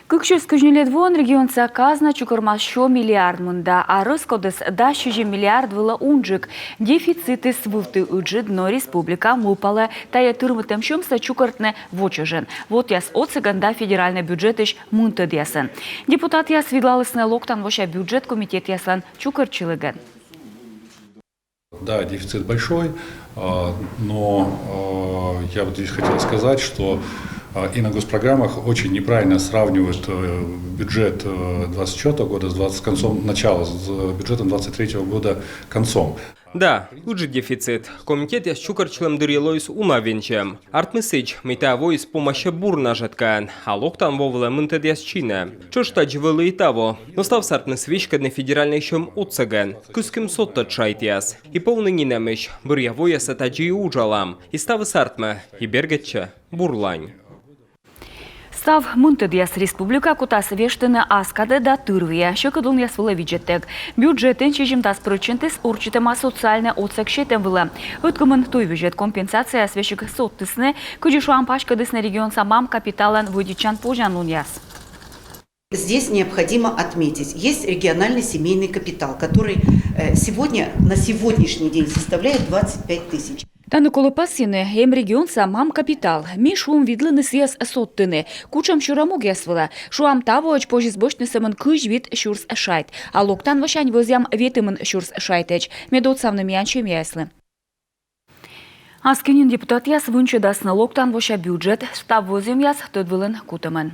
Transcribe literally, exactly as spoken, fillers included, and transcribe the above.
Кык сюрс кызь ньыльӧд воын регионса казна чукӧрмас сё миллиард мында, а рӧскодыс дас сизим миллиард вылӧ унджык. Дефицитыс вывті ыджыд, но республика мӧвпалӧ тайӧ тырмытӧм сьӧмсӧ чукӧртны во чӧжӧн, вотъяс отсӧгӧн да федеральнӧй бюджетысь мынтӧдъясӧн. Депутатъяс видлалісны локтан вося бюджет комитетъяслӧн чукӧртчылігӧн. Да, дефицит большой, а, но а, я вот здесь хотел сказать, что а, и на госпрограммах очень неправильно сравнивают э, бюджет э, двадцать четвёртого года с двадцать с концом начала, с бюджетом двадцать третьего года концом. Да, ыджыд дефицит. Комитетъяс чукӧртчылӧм дырйи лоис уна вензьӧм. Артмис сідз, мый тайӧ воыс помасьӧ бур нажӧткаӧн, а локтан во вылӧ мынтӧдъяс чинӧ. Чӧж тадзи вӧлі и таво. Но ставыс артмис веськӧдны федеральнӧй сьӧм отсӧгӧн. Кыскӧм содтӧд шайтъяс. И повны нинӧмысь, бӧръя воясӧ тадзи и уджалам. И ставыс артмӧ, и бергӧдчӧ бурлань. Став мынтӧдъяс республика кутас вештыны ас кадӧ да тырвыйӧ. Сьӧкыдлунъяс вылӧ видзӧдтӧг. Бюджетын сизимдас прӧчентыс орччытӧма социальнӧй отсӧг сетӧм вылӧ. Ӧткымын туйвизьӧд компенсацияяс весиг содтісны, кыдзи шуам, паськӧдісны регионса мам капиталӧн вӧдитчан позянлунъяс. Здесь необходимо отметить, есть региональный семейный капитал, который э, сегодня, на сегодняшний день составляет двадцать пять тысяч. Тані колӧ пасйыны, эм регионса мам капитал. Ми шуим видлыны сійӧс содтыны. Кутшӧмсюрӧ могъяс вылӧ. Шуам, тавоӧдз позис босьтны сӧмын кызь вит сюрс шайт. А локтан восянь вӧзъям ветымын сюрс шайтӧдз. Мед отсавны миян семьяяслы. Аски нин депутатъяс вынсьӧдасны локтан вося бюджет. Став вӧзйӧмъяс тӧд вылын кутӧмӧн.